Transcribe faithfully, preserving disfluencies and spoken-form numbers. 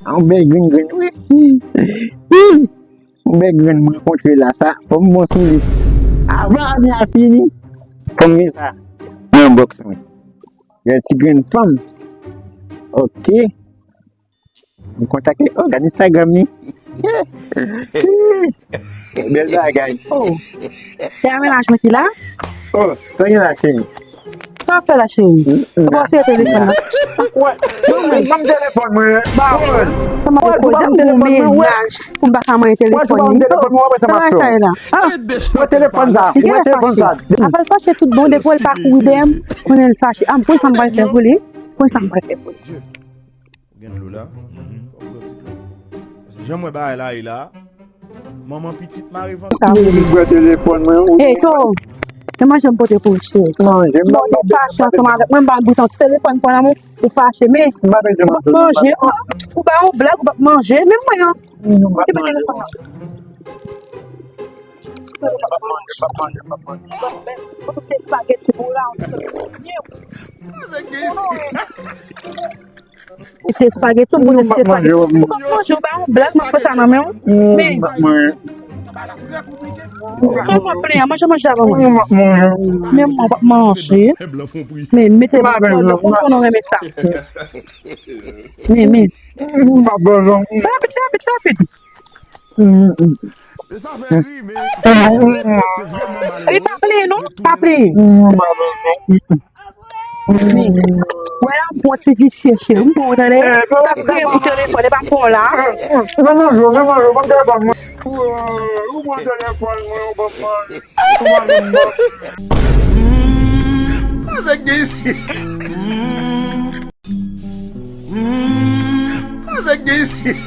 Yon bèl grenn grenn, wi. Yon bèl grenn m rankontre la, sa, fò m bon sou li. Avan ane a fini, fò m gen sa nan box mwen. Yon ti grenn fanm. Ok. M kontakte, oh, gade Instagram li. Bèl bagay. Oh. Se a mennaj mwen ki la? Oh, sa gen la, cheri? Sa w ap fè la, cheri? Ou pa sou telefòn nan? Wè, ban m telefòn mwen. Ba mwen. Sa m ap poze pou mennaj pou m pa ka manyen telefòn li. Sa bagay sa ye la? Ah. Wè telefòn sa, wè telefòn sa. Apre l fache tout bon, depi wè l pa kouri dèyè m, konnen l fache. Ah, m konn sa m pral fè pou li. M konn sa m pral fè pou li. Ou gen dlo la? Mhm. Fò w pran ti dlo. Paske jan m wè bagay la ye la, manman pitit mare vant. Ou vin bwè telefòn mwen, ou... Hey, to, men manje m pote pou ou, cheri. Manje, m... Bon, ou fache ansanm avèk mwen, m ba l bout an ti telefòn pran nan men w, ou fache, men... M pa bezwen manje. Manje, ou ba yon blag, ou p ap manje, men mwen an. Non, m p ap manje, non. M p ap manje, m p ap manje, m p ap manje. Ou te espageti pou la, ou te... Manje espageti, ou konnen se espageti. Ou p ap manje, ou ba yon blag, m ap fè sa nan men w. Men, kòman w ap plenyen, manje, manje avan mwen. Men mwen p ap manje. Men mete m nan fon, fon, fon, renmen sa. Men, men. Rapid, rapid, rapid. Li pa plenyen, non? Pa plenyen. Wè la, m pran ti visye, cheri. M pran w, tande? T ap kriye pou telefòn, e pa m pran w la. Ou pran telefòn mwen, ou ban m manje. Ou ban m manje. Sa k gen isit? Sa k gen isit?